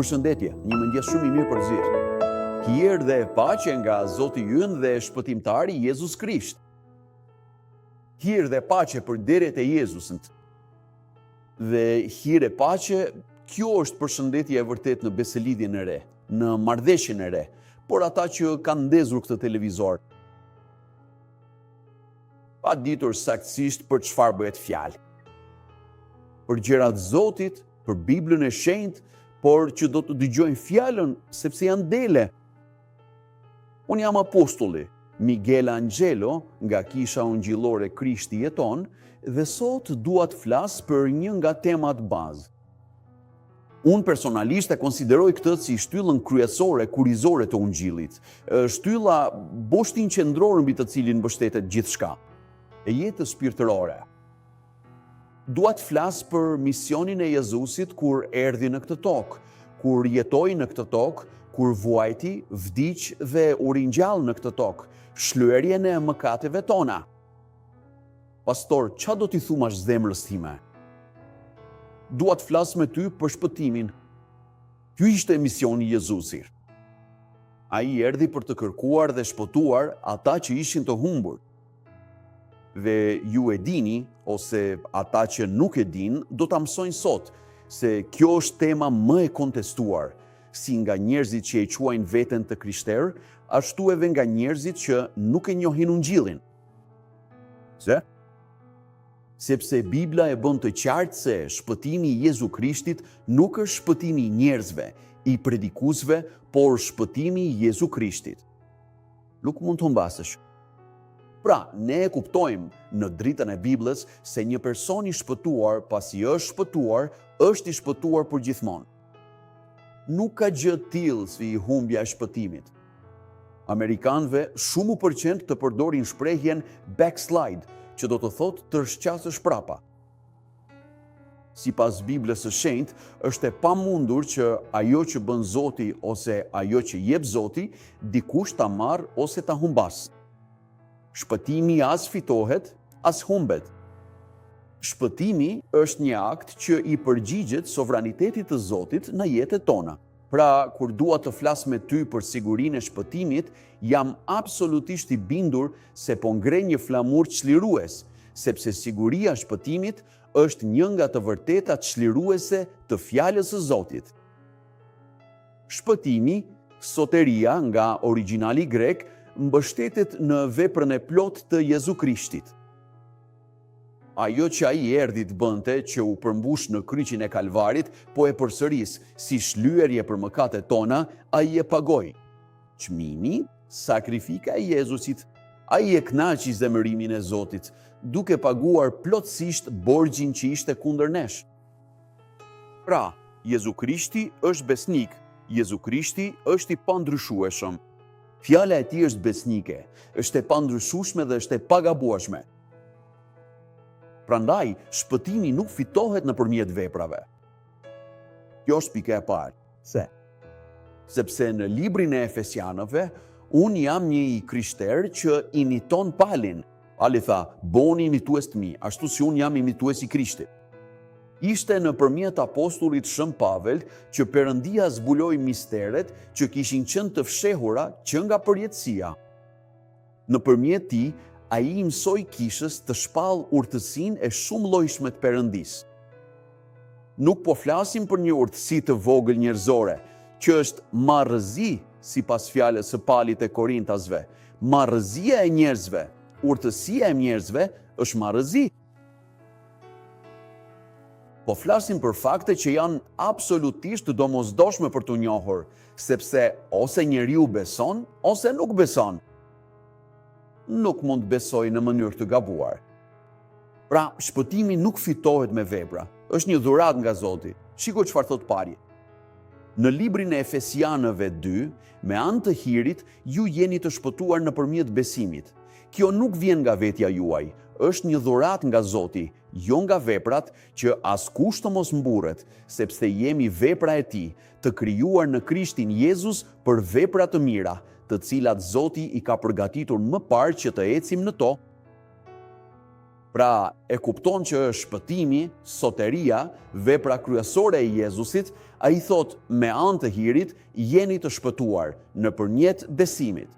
Përshëndetje, një mëngjes shumë i mirë për të gjithë. Hir dhe paqe nga Zoti ynë dhe Shpëtimtari Jezus Krisht. Hir dhe paqe për delet e Jezusit. Dhe hir e paqe, kjo është përshëndetje e vërtetë në besëlidhjen e re, në marrëveshjen e re, por ata që kanë ndezur këtë televizor, pa ditur saktësisht për çfarë bëhet fjalë. Për gjërat e Zotit, për Biblën e Shenjtë, por që do të dëgjojnë fjalën sepse janë dele. Unë jam apostulli Miguel Angelo nga Kisha Ungjillore Krishti Jeton dhe sot dua të flas për një nga temat bazë. Unë personalisht e konsideroj këtë si shtyllën kryesore kurizore të Ungjillit, shtylla boshtin qendror mbi të cilin mbështetet gjithçka e jetës shpirtërore. Dua të flas për misionin e Jezusit kur erdhi në këtë tokë, kur jetoi në këtë tokë, kur vuajti, vdiq dhe u ringjall në këtë tokë, shlyerjen e mëkateve tona. Pastor, ça do t'i thuash zemrës time? Dua të flas me ty për shpëtimin. Ky ishte misioni i Jezusit. Ai erdhi për të kërkuar dhe shpëtuar ata që ishin të humbur. Dhe ju e dini, ose ata që nuk e dinë, do ta mësojnë sot, se kjo është tema më e kontestuar, si nga njerëzit që e quajnë veten të krishterë, ashtu edhe nga njerëzit që nuk e njohin Ungjillin. Pse? Sepse Bibla e bën të qartë se shpëtimi i Jezu Krishtit nuk është shpëtimi i njerëzve, i predikuesve, por shpëtimi i Jezu Krishtit. Nuk mund të humbasësh. Pra, ne e kuptojmë në dritën e Biblës se një person i shpëtuar pasi është shpëtuar, është i shpëtuar përgjithmonë. Nuk ka gjë të tillë si humbja e shpëtimit. Amerikanëve shumë u pëlqen të përdorin shprehjen backslide, që do të thotë të rrëshqasësh prapa. Sipas Biblës së Shenjtë, është e pamundur që ajo që bën Zoti ose ajo që jep Zoti, dikush ta marrë ose ta humbasë. Shpëtimi as fitohet, as humbet. Shpëtimi është një akt që i përgjigjet sovranitetit të Zotit në jetët tona. Pra, kur dua të flas me ty për sigurinë e shpëtimit, jam absolutisht i bindur se po ngre një flamur çlirues, sepse siguria e shpëtimit është një nga të vërtetat çliruese të Fjalës së Zotit. Shpëtimi, soteria nga origjinali grek, mbështetet në veprën e plotë të Jezu Krishtit. Ajo që ai erdhi të bënte, që u përmbush në kryqin e Kalvarit, po e përsëris, si shlyerje për mëkatet tona, ai e pagoi. Çmimi, sakrifica e Jezusit, ai e kënaqi zemërimin e Zotit, duke paguar plotësisht borxhin që ishte kundër nesh. Pra, Jezu Krishti është besnik, Jezu Krishti është i pandryshueshëm. Fjala e tij është besnike, është e pandryshueshme dhe është e pagabueshme. Prandaj, shpëtimi nuk fitohet nëpërmjet veprave. Kjo është pika e parë. Pse? Sepse në librin e Efesianëve, unë jam një i krishterë që imiton Palin. Pali tha, bëhuni imitues të mi, ashtu si unë jam imitues i Krishtit. Ishte nëpërmjet apostullit Shën Pavel që Perëndia zbuloi misteret që kishin qenë të fshehura që nga përjetësia. Nëpërmjet tij, ai i mësoi kishës të shpallë urtësinë e shumëllojshme të Perëndisë. Nuk po flasim për një urtësi të vogël njerëzore, që është marrëzi, sipas fjalës së Palit te Korintasve. Marrëzia e njerëzve, urtësia e njerëzve është marrëzi. Po flasim për fakte që janë absolutisht të domosdoshme për t'u njohur, sepse ose njeriu beson ose nuk beson. Nuk mund të besojë në mënyrë të gabuar. Pra, shpëtimi nuk fitohet me vepra, është një dhuratë nga Zoti. Shiko çfarë thotë Pali. Në librin e Efesianëve 2, me anë të hirit, ju jeni të shpëtuar nëpërmjet besimit. Kjo nuk vjen nga vetja juaj, është një dhuratë nga Zoti, jo nga veprat, që askush të mos mburret, sepse jemi vepra e Tij, të krijuar në Krishtin Jezus për vepra të mira, të cilat Zoti i ka përgatitur më parë që të ecim në to. Pra, e kupton që është shpëtimi, soteria, vepra kryesore e Jezusit, Ai thotë, me anë të hirit jeni të shpëtuar, nëpërmjet besimit.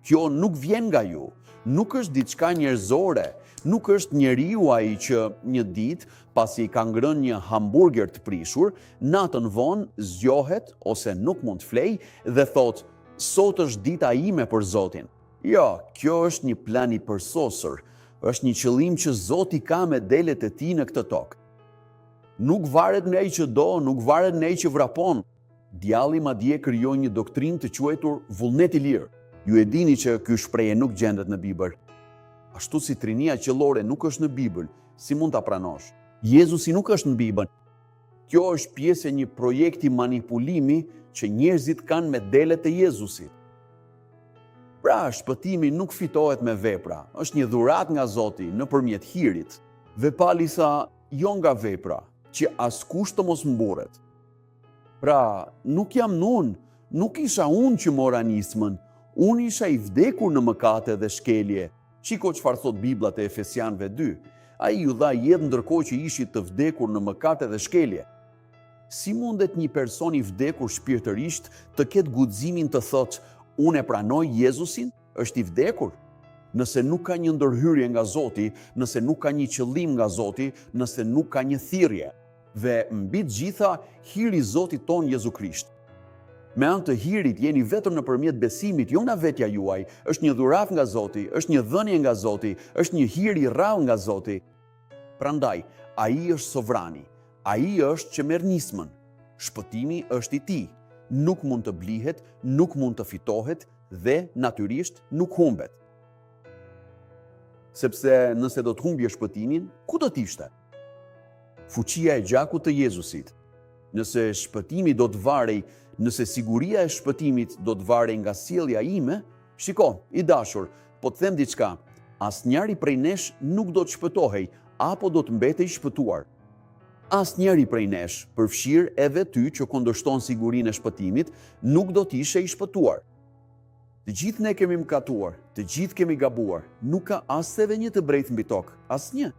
Kjo nuk vjen nga ju, nuk është diçka njerëzore, nuk është njeriu ai që një ditë, pasi ka ngrënë një hamburger të prishur, natën vonë zgjohet ose nuk mund të flejë dhe thotë, sot është dita ime për Zotin. Jo, kjo është një plan i përsosur, është një qëllim që Zoti ka me delet e tij në këtë tokë. Nuk varet nga ai që do, nuk varet nga ai që vrapon. Djalli madje krijoi një doktrinë të quajtur vullnet i lirë. Ju e dini që ky shprehje nuk gjendet në Bibël. Ashtu si trinia qiellore nuk është në Bibël, si mund ta pranosh? Jezusi nuk është në Bibël. Kjo është pjesë e një projekti manipulimi që njerëzit kanë me delet e Jezusit. Pra, shpëtimi nuk fitohet me vepra, është një dhuratë nga Zoti nëpërmjet hirit. Dhe Pali tha, jo nga vepra, që askush të mos mburret. Pra, nuk jam unë, nuk isha unë që mora nismën, unë isha i vdekur në mëkate dhe shkelje. Shiko çfarë thotë Bibla te Efesianëve 2. Ai ju dha jetë ndërkohë që ishit të vdekur në mëkate dhe shkelje. Si mundet një person i vdekur shpirtërisht të ketë guximin të thotë, unë e pranoj Jezusin? Është i vdekur. Nëse nuk ka një ndërhyrje nga Zoti, nëse nuk ka një qëllim nga Zoti, nëse nuk ka një thirrje. Dhe mbi të gjitha, hiri i Zotit tonë Jezu Krisht. Me anë të hirit jeni vetëm nëpërmjet besimit, jo nga vetja juaj, është një dhuratë nga Zoti, është një dhënie nga Zoti, është një hir i rrallë nga Zoti. Prandaj, Ai është sovrani, Ai është që merr nismën. Shpëtimi është i Tij. Nuk mund të blihet, nuk mund të fitohet dhe, natyrisht, nuk humbet. Sepse nëse do të humbje shpëtimin, ku do të ishte? Fuqia e gjakut të Jezusit. Nëse shpëtimi do të varej, nëse siguria e shpëtimit do të varej nga sjellja ime, shiko, i dashur, po të them diçka, asnjëri prej nesh nuk do të shpëtohej apo do të mbetej shpëtuar. Asnjëri prej nesh, përfshirë edhe ty që kundërshton sigurinë e shpëtimit, nuk do të ishe i shpëtuar. Të gjithë ne kemi mëkatuar, të gjithë kemi gabuar, nuk ka as edhe një të drejtë mbi tokë, asnjë.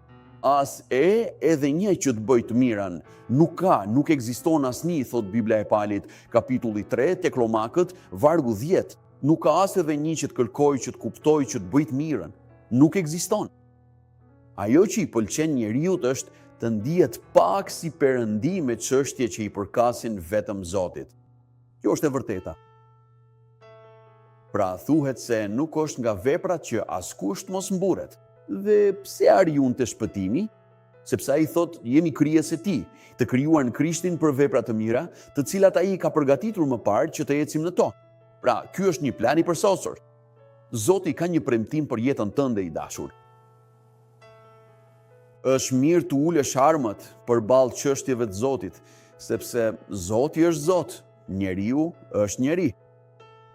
As e edhe një që të bëjë të mirën. Nuk ka, nuk ekziston asnjë, thotë Bibla e Palit, kapitulli 3 tek Romakët, vargu 10. Nuk ka as edhe një që të kërkojë, që të kuptojë, që të bëjë të mirën. Nuk ekziston. Ajo që i pëlqen njeriut është të ndihet pak si perëndi me çështje që i përkasin vetëm Zotit. Kjo është e vërteta. Pra thuhet se nuk është nga veprat që askush të mos mburret. Dhe pse arrij unë te shpëtimi? Sepse ai thotë jemi krijesë e tij, të krijuar në Krishtin për vepra të mira, të cilat ai i ka përgatitur më parë që të ecim në to. Pra, ky është një plan i përsosur. Zoti ka një premtim për jetën tënde i dashur. Është mirë të ulësh armët përballë çështjeve të Zotit, sepse Zoti është Zot, njeriu është njeri.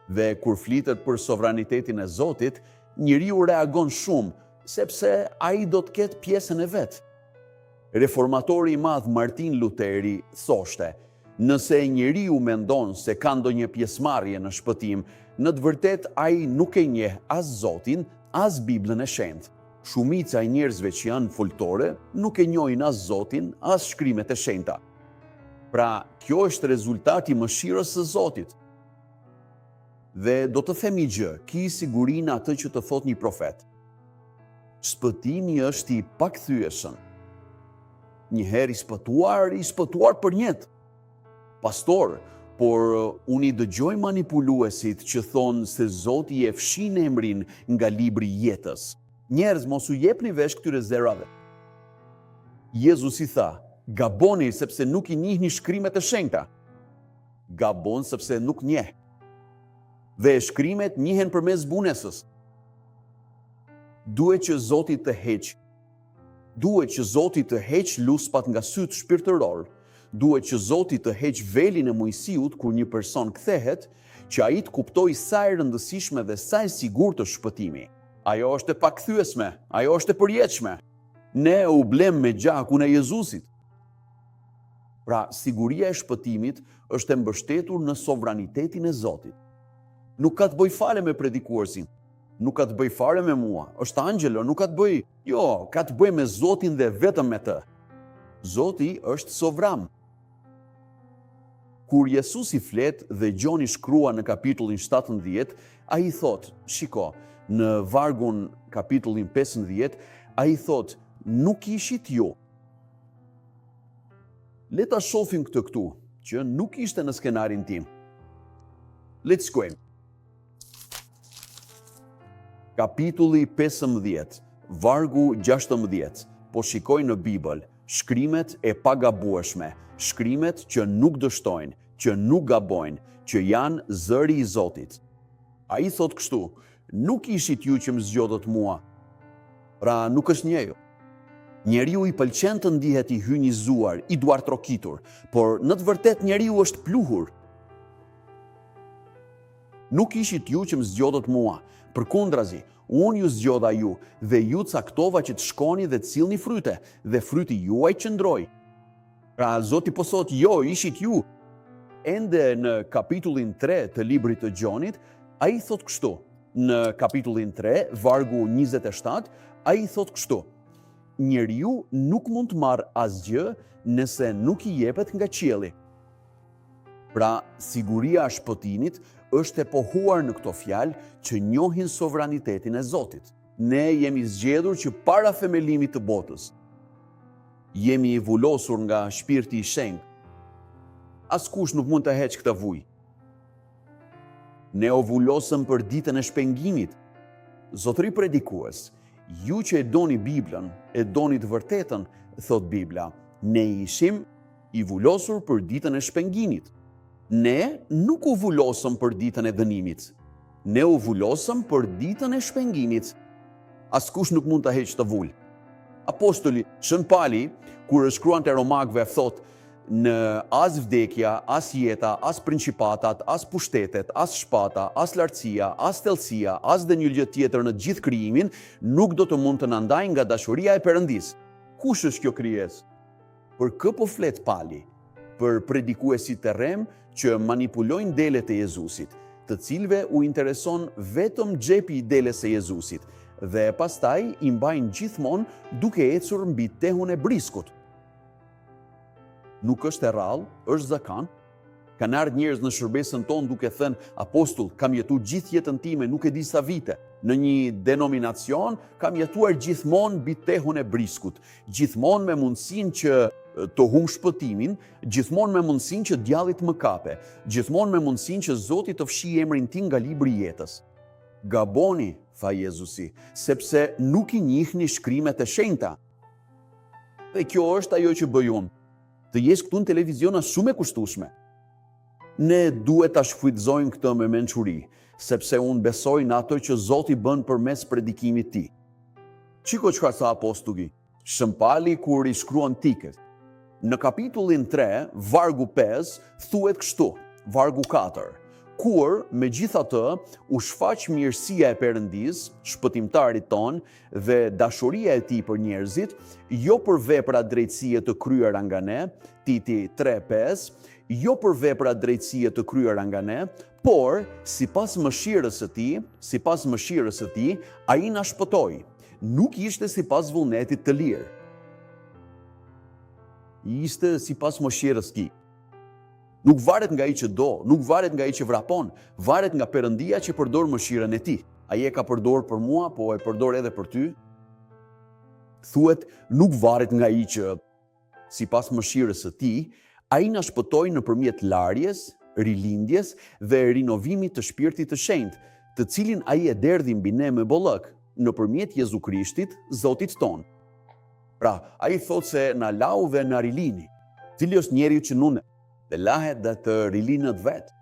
Dhe kur flitet për sovranitetin e Zotit, njeriu reagon shumë, sepse ai do të ketë pjesën e vet. Reformatori i madh Martin Luteri thoshte, Nëse njeriu mendon se ka ndonjë pjesëmarrje në shpëtim, në të vërtetë ai nuk e njeh as Zotin, as Biblën e Shenjtë. Shumica e njerëzve që janë në foltore nuk e njohin as Zotin, as Shkrimet e Shenjta. Pra, kjo është rezultat i mëshirës së Zotit. Dhe do të them një gjë, ki siguri në atë që të thotë një profet. Shpëtimi është i pakthyeshëm. Një herë i shpëtuar, i shpëtuar përjetë. Pastor, por unë i dëgjoj manipuluesit që thonë se Zoti e fshin emrin nga libri i jetës. Njerëz, mos u jepni vesh këtyre zërave. Jezusi tha, gaboni sepse nuk i njihni shkrimet e shenjta. Gabon sepse nuk njeh. Dhe shkrimet njihen përmes zbunesës. Duhet që Zoti të heqë Duhet që Zoti të heqë luspat nga sytë shpirtërorë. Duhet që Zoti të heqë velin e Moisiut kur një person kthehet, që ai të kuptojë sa e rëndësishme dhe sa e sigurt është shpëtimi. Ajo është e pakthyeshme, ajo është e përjetshme. Ne u blemë me gjakun e Jezusit. Pra, siguria e shpëtimit është e mbështetur në sovranitetin e Zotit. Nuk ka të bëjë fare me predikuesin, nuk ka të bëjë fare me mua, është Angelo, nuk ka të bëjë, jo, ka të bëjë me Zotin dhe vetëm me të. Zoti është sovran. Kur Jezusi flet dhe Gjoni shkruan në kapitullin 17, ai thotë, shiko, në vargun kapitullin 15, ai thotë, nuk ishit ju. Le ta shohim këtë këtu, që nuk ishte në skenarin tim. Le të shkojmë. Kapitulli 15, vargu 16, po shikoj në Bibël, shkrimet e pagabueshme, shkrimet që nuk dështojnë, që nuk gabojnë, që janë zëri i Zotit. Ai thotë kështu, nuk ishit ju që më zgjodhët mua. Pra, nuk është njeriu. Njeriu i pëlqen të ndihet i hyjnizuar, i duartrokitur, por në të vërtetë njeriu është pluhur. Nuk ishit ju që më zgjodhët mua, përkundrazi, unë ju zgjodha ju dhe ju caktova që të shkoni dhe të sillni fryte, dhe fryti juaj qëndrojë. Pra, Zoti po thotë, jo, ishit ju. Ende në kapitullin 3 të librit të Gjonit, ai thotë kështu. Në kapitullin 3, vargu 27, ai thotë kështu. Njeriu nuk mund të marrë asgjë nëse nuk i jepet nga qielli. Pra, siguria e shpëtimit është e pohuar në këto fjalë që njohin sovranitetin e Zotit. Ne jemi zgjedhur që para themelimit të botës. Jemi vulosur nga Shpirti i Shenjtë. Askush nuk mund të heqë këtë vulë. Ne u vulosëm për ditën e shpengimit. Zotëri predikues, ju që e doni Biblën, e doni të vërtetën, thotë Bibla, ne ishim i vulosur për ditën e shpengimit. Ne nuk u vulosëm për ditën e dënimit. Ne u vulosëm për ditën e shpengimit. Askush nuk mund ta heqë këtë vulë. Apostoli Shën Pali, kur shkruante Romakëve, thotë, në as vdekja, as jeta, as principatat, as pushtetet, as shpata, as lartësia, as thellësia, as dhe një gjë tjetër në gjithë krijimin, nuk do të mund të na ndajë nga dashuria e Perëndisë. Kush është kjo krijesë? Për kë po flet Pali? Për predikuesit e rremë që manipulojnë delet e Jezusit, të cilëve u intereson vetëm xhepi i deles së Jezusit dhe pastaj i mbajnë gjithmonë duke ecur mbi tehun e briskut. Nuk është e rrallë, është zakon. Kanë ardhur njerëz në shërbesën tonë duke thënë, apostull, kam jetu gjithë jetën time, nuk e di sa vite, në një denominacion, kam jetuar gjithmonë mbi tehun e briskut, gjithmonë me mundësinë që të humb shpëtimin, gjithmonë me mundësinë që djalli të më kape, gjithmonë me mundësinë që Zoti të fshijë emrin tim nga libri i jetës. Gaboni, tha Jezusi, sepse nuk i njihni shkrimet e shenjta. Dhe kjo është ajo që bëj unë. Të jesh këtu në televizion është shumë e kushtueshme. Ne duhet ta shfrytëzojmë këtë me mençuri, sepse unë besoj në atë që Zoti bën përmes predikimit të tij. Shiko çfarë tha apostulli Shën Pali kur i shkruan Titit. Në kapitullin 3, vargu 5, thuhet kështu, vargu 4, Kur, megjithatë, u shfaq mirësia e Perëndisë, shpëtimtarit tonë, dhe dashuria e tij për njerëzit, jo për vepra drejtësie të kryera nga ne, Titi 3, 5, jo për vepra drejtësie të kryera nga ne, por, sipas mëshirës së tij, sipas mëshirës së tij, ai na shpëtoi. Nuk ishte sipas vullnetit të lirë. Ishte sipas mëshirës tij. Nuk varet nga ai që do, nuk varet nga ai që vrapon, varet nga Perëndia që përdor mëshirën e tij. Ai e ka përdor për mua, po e përdor edhe për ty. Thuhet, nuk varet nga ai që sipas mëshirës së tij, ai na shpëtoi nëpërmjet larjes, rilindjes dhe rinovimit të shpirtit të shenjtë, të cilin ai e derdhi mbi ne me bollëk, nëpërmjet Jezu Krishtit, Zotit tonë. Pra, ai thotë se na lau dhe na rilini. Cili është njeriu që mund të lahet dhe të rilindet vetë?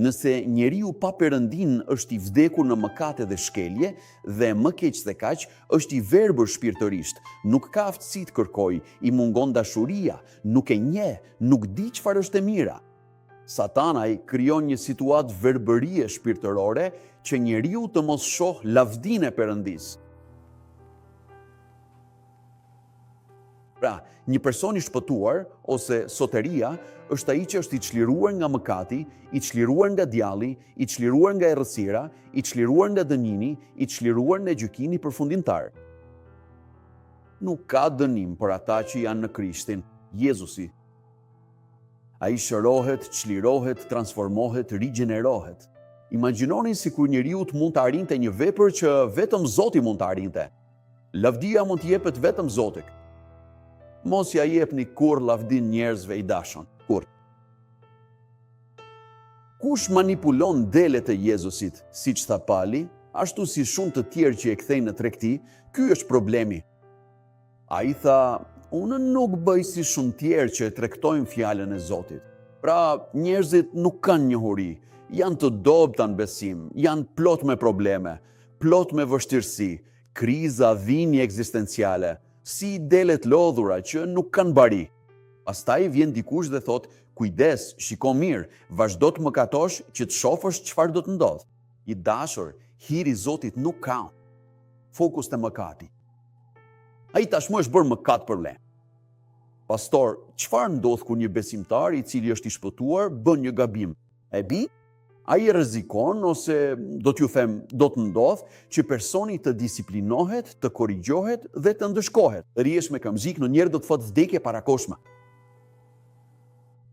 Nëse njeriu pa Perëndinë është i vdekur në mëkate dhe shkelje, dhe më keq se kaq, është i verbër shpirtërisht, nuk ka aftësi të kërkojë, i mungon dashuria, nuk e njeh, nuk di çfarë është e mira. Satanai krijon një situatë verbërie shpirtërore që njeriu të mos shohë lavdinë e Perëndisë. Pra, një person i shpëtuar, ose soteria, është ai që është i çliruar nga mëkati, i çliruar nga djalli, i çliruar nga errësira, i çliruar nga dënimi, i çliruar nga gjykimi përfundimtar. Nuk ka dënim për ata që janë në Krishtin, Jezusi. Ai shërohet, çlirohet, transformohet, rigjenerohet. Imagjinoni sikur njeriu të mund të arrinte një vepër që vetëm Zoti mund të arrinte. Lavdia mund t'i jepet vetëm Zotit. Mos ia jepni kurrë lavdinë njerëzve i dashur, kurrë. Kush manipulon delet e Jezusit, siç tha Pali, ashtu si shumë të tjerë që e kthejnë në tregti, ky është problemi. Ai tha, unë nuk bëj si shumë tjerë që e tregtojnë fjalën e Zotit. Pra, njerëzit nuk kanë njohuri, janë të dobëta në besim, janë plot me probleme, plot me vështirësi, kriza, dhimbje ekzistenciale, si dele të lodhura që nuk kanë bari. Pastaj vjen dikush dhe thotë, kujdes, shiko mirë, vazhdo të mëkatosh që të shofësh çfarë do të ndodhë. I dashur, hiri i Zotit nuk ka fokus te mëkati. Ai tashmë është bërë mëkat për ne. Pastor, çfarë ndodh kur një besimtar i cili është i shpëtuar bën një gabim? E bi? Ai rrezikon ose do t'ju them, do të ndodhë që personi të disiplinohet, të korrigjohet dhe të ndëshkohet. Rrihesh me kamxhik në njerëz do të thotë vdekje parakohshme.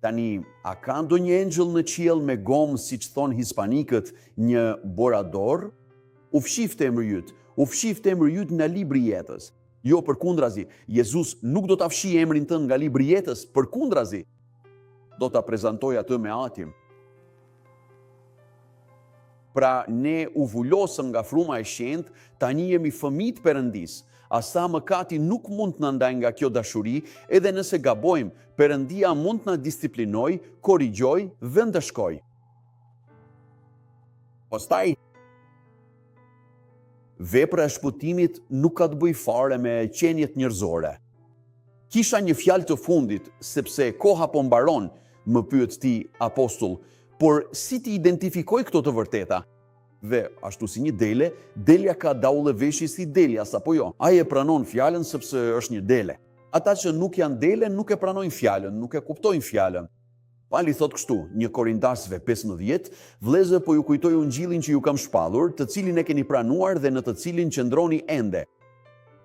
Tani, a ka ndonjë engjëll në qiell me gomë, siç thonë hispanikët, një borrador? U fshiftë emri yt, u fshiftë emri yt nga libri i jetës. Jo, përkundrazi, Jezus nuk do ta fshijë emrin tënd nga libri i jetës, përkundrazi, do ta prezantojë atë me Atin. Pra, ne u vulosëm nga fryma e shenjtë, tani jemi fëmijë të Perëndisë. As mëkati nuk mund të na ndajë nga kjo dashuri, edhe nëse gabojmë, Perëndia mund të na disiplinojë, korrigjojë dhe ndëshkojë. Pastaj, vepra e shpëtimit nuk ka të bëjë fare me qeniet njerëzore. Kisha një fjalë të fundit, sepse koha po mbaron, më pyet ti, apostull, por si t'i identifikoj këto të vërteta? Dhe, ashtu si një dele, delja ka daulle veshi si delja, apo jo? Ai e pranon fjalën sepse është një dele. Ata që nuk janë dele nuk e pranojnë fjalën, nuk e kuptojnë fjalën. Pali thotë kështu, 1 Korintasve 15, Vëllezër, po ju kujtoj ungjillin që ju kam shpallur, të cilin e keni pranuar dhe në të cilin qëndroni ende.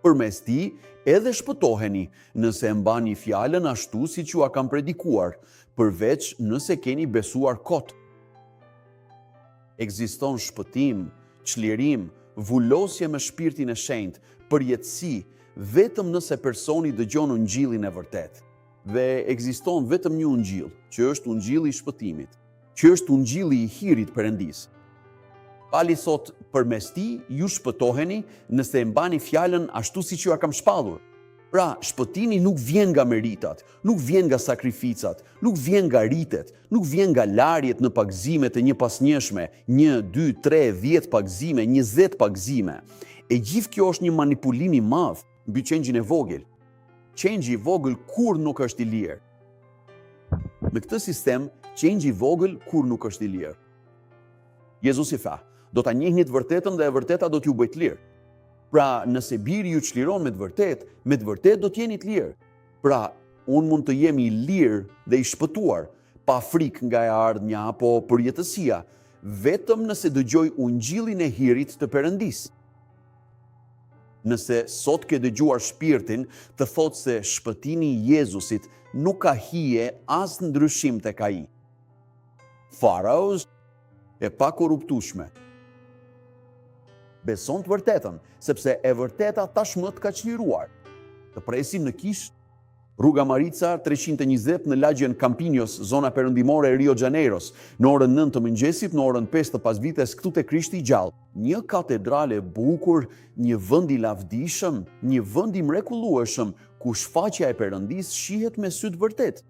Përmes tij edhe shpëtoheni, nëse e mbani fjalën ashtu siç jua kam predikuar, përveç nëse keni besuar kot. Ekziston shpëtim, çlirim, vulosje me Shpirtin e Shenjtë, përjetësi, vetëm nëse personi dëgjon ungjillin e vërtetë. Dhe ekziston vetëm një ungjill, që është ungjilli i shpëtimit, që është ungjilli i hirit Perëndisë. Pali thotë, përmes tij ju shpëtoheni nëse e mbani fjalën ashtu siç jua kam shpallur. Pra, shpëtimi nuk vjen nga meritat, nuk vjen nga sakrificat, nuk vjen nga ritet, nuk vjen nga larjet në pagëzime të njëpasnjëshme, një, dy, tre, 10 pagëzime, 20 pagëzime. E gjithë kjo është një manipulim i madh mbi qengjin e vogël. Qengji i vogël kurrë nuk është i lirë. Me këtë sistem, qengji i vogël kurrë nuk është i lirë. Jezusi tha, do ta njihni të vërtetën dhe e vërteta do t'ju bëjë të lirë. Pra, nëse biri ju çliron me të vërtetë, me të vërtetë do të jeni të lirë. Pra, unë mund të jem i lirë dhe i shpëtuar, pa frikë nga e ardhmja apo përjetësia, vetëm nëse dëgjoj ungjillin e hirit të Perëndisë. Nëse sot ke dëgjuar Shpirtin të thotë se shpëtimi i Jezusit nuk ka hije as ndryshim tek ai. Fara është e pakorruptueshme. Beson të vërtetën, sepse e vërteta tashmë të ka çliruar. Të presim në kishë Rruga Marica 320 në lagjen Campinhos, zona perëndimore e Rio Janeiros, në orën 9 të mëngjesit, në orën 5 të pasdites këtu te Krishti i gjallë. Një katedrale e bukur, një vend i lavdishëm, një vend i mrekullueshëm, ku shfaqja e Perëndisë shihet me sy të vërtetë.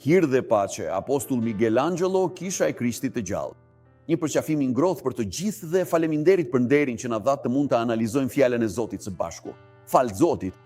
Hir dhe paqe, Apostull Miguel Angelo, Kisha e Krishtit të gjallë. Një përqafim i ngrohtë për të gjithë dhe faleminderit për nderin që na dhatë të mund të analizojmë fjalën e Zotit së bashku. Falë Zotit!